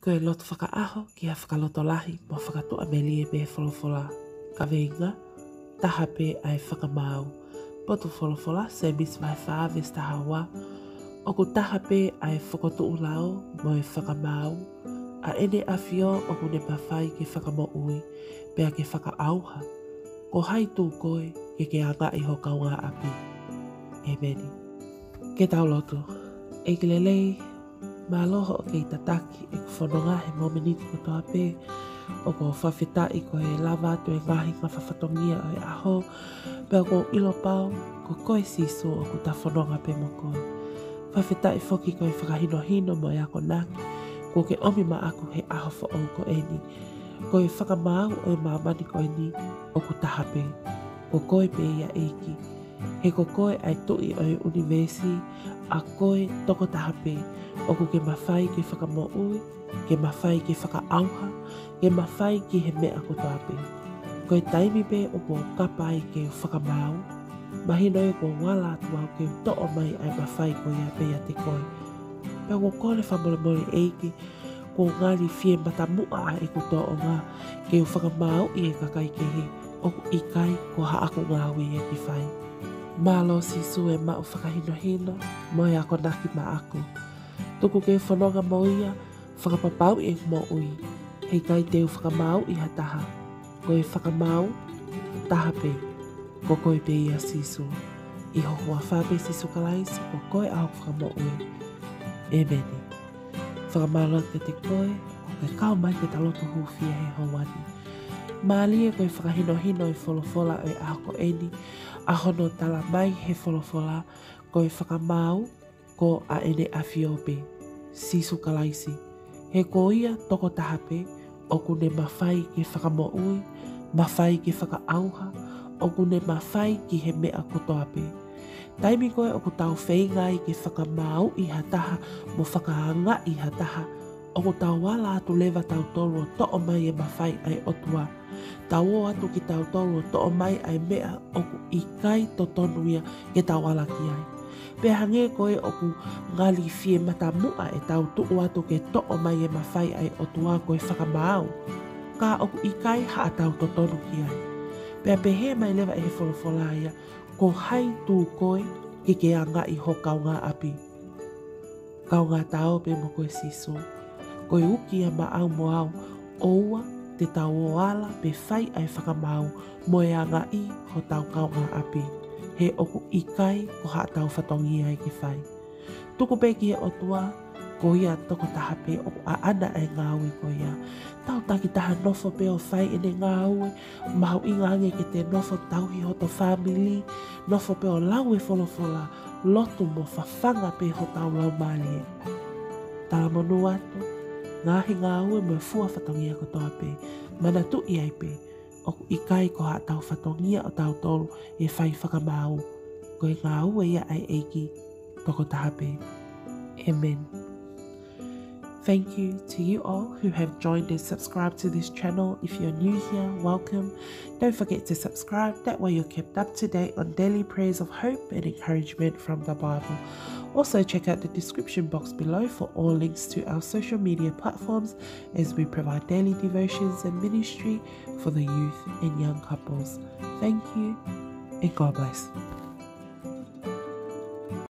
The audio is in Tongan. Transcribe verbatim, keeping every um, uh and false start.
Ko e lotu fakaʻaho ki ha fakalotolahi mo fakatuʻamelie pē he folofola. Kaveinga: Taha pē ʻa e fakamaau. Potu folofola, Sēmisi vahe fā veesi taha ua: ʻOku taha pē ʻa e fokotuʻu lao mo e fakamaau, ʻa ʻEne ʻAfio ʻoku ne mafai ke fakamoʻui, pea ke fakaʻauha. Ko hai tū koe ke ke angaʻi ho kaungāʻapi? ʻEmeni. Ke tau lotu. ʻEiki lelei, mālō hoʻo kei tataki ʻeku fononga he mōmeniti kotoa pē. ʻOku ou fakafetaʻi ko e lava atu e ngaahi ngafa fatongia ʻo e ʻaho, pea ʻoku ou ʻilo pau ko koe Sīsū ʻoku ta fononga pē mo koe. Fakafetaʻi foki ko e fakahinohino mo e akonaki kuo ke ʻomi maʻaku he ʻaho foʻou ko eni. Ko e fakamaau ʻo e māmani ko eni ʻoku taha pē. Ko koe pē ia ʻEiki. He ko koe ʻa e Tuʻi ʻo e ʻunivēsi, ʻa koe tokotaha pē ʻoku ke mafai ke fakamoʻui, ke mafai ke fakaʻauha, ke mafai ki he meʻa kotoa pē. Ko e taimi pē ʻoku ou kapa ai ke u fakamaau, mahino ia kuo u ala atu au ke u toʻo mai ʻa e mafai ko ia pē ʻiate koe. Pea ʻoku ou kole fakamolemole ʻEiki, kuo ngali fie matamuʻa ʻa ʻeku tōʻonga ke u fakamaauʻi e kakai kehe, ʻoku ʻikai ko haʻaku ngāue ia ke fai. Mālō Sīsū e maʻu fakahinohino mo e akonaki maʻaku. Tuku ke u fononga mo ia, fakapapauʻi ʻeku moʻui, heʻikai te u fakamaauʻi ha taha. Ko e fakamaau, taha pē, ko koe pē ia Sīsū. ʻI ho huafa pē Sīsū Kalaisi, ko koe ʻa hoku Fakamoʻui. ʻEmeni. Fakamālō atu kiate koe ʻoku ke kau mai ke ta lotu hūfia he houa ni. Mālie ko e fakahinohino e folofola ʻo e ʻaho ko eni, ʻa hono tala mai he folofola, ko e fakamaau, ko ʻa ʻEne ʻAfio pē, Sīsū Kalaisi. He ko ia tokotaha pē ʻoku ne mafai ke fakamoʻui, mafai ke fakaʻauha, ʻoku ne mafai ki he meʻa kotoa pē. Taimi ko ē ʻoku tau feinga ai ke fakamaauʻi ha taha mo fakaangaʻi ha taha, ʻoku tau ala atu leva tautolu ʻo toʻo mai e mafai ʻa e ʻOtua. Tau ō atu kitautolu ʻo toʻo mai ʻa e meʻa ʻoku ʻikai totonu ia ke tau ala ki ai. Pea hangē ko ē ʻoku ngali fie matamuʻa ʻetau tuʻu atu ke toʻo mai e mafai ʻa e ʻOtua ko e fakamaau, ka ʻoku ʻikai haʻatau totonu ki ai. Pea pehē mai leva ʻe he folofola ia, ko hai tū koe ke ke angaʻi ho kaungāʻapi? Kaungā Ta ō pē mo koe Sīsū. Ko e uki ia maʻau mo au, ʻoua te tau ō ala pe fai ʻa e fakamaau mo e angaʻi hotau kaungāʻapi. He ʻoku ʻikai ko haʻatau fatongia ia ke fai. Tuku pē ki he ʻOtua, ko ia tokotaha pē ʻoku ʻaʻana ʻa e ngāue ko ia. Tau takitaha nofo pē ʻo fai ʻene ngāue, mahuʻinga ange ke te nofo tauhi hoto fāmili, nofo pē ʻo lau e folofola, lotu mo fafanga pē hotau laumālie. Talamonū atu, ngaahi ngāue mo e fua fatongia kotoa pē. Manatuʻi ai pē, ʻoku ʻikai ko haʻatau fatongia ʻo tautolu ʻe fai fakamaau. Ko e ngāue ia ʻa e ʻEiki tokotaha pē. ʻEmeni. Thank you to you all who have joined and subscribed to this channel. If you're new here, welcome. Don't forget to subscribe. That way you're kept up to date on daily prayers of hope and encouragement from the Bible. Also, check out the description box below for all links to our social media platforms as we provide daily devotions and ministry for the youth and young couples. Thank you and God bless.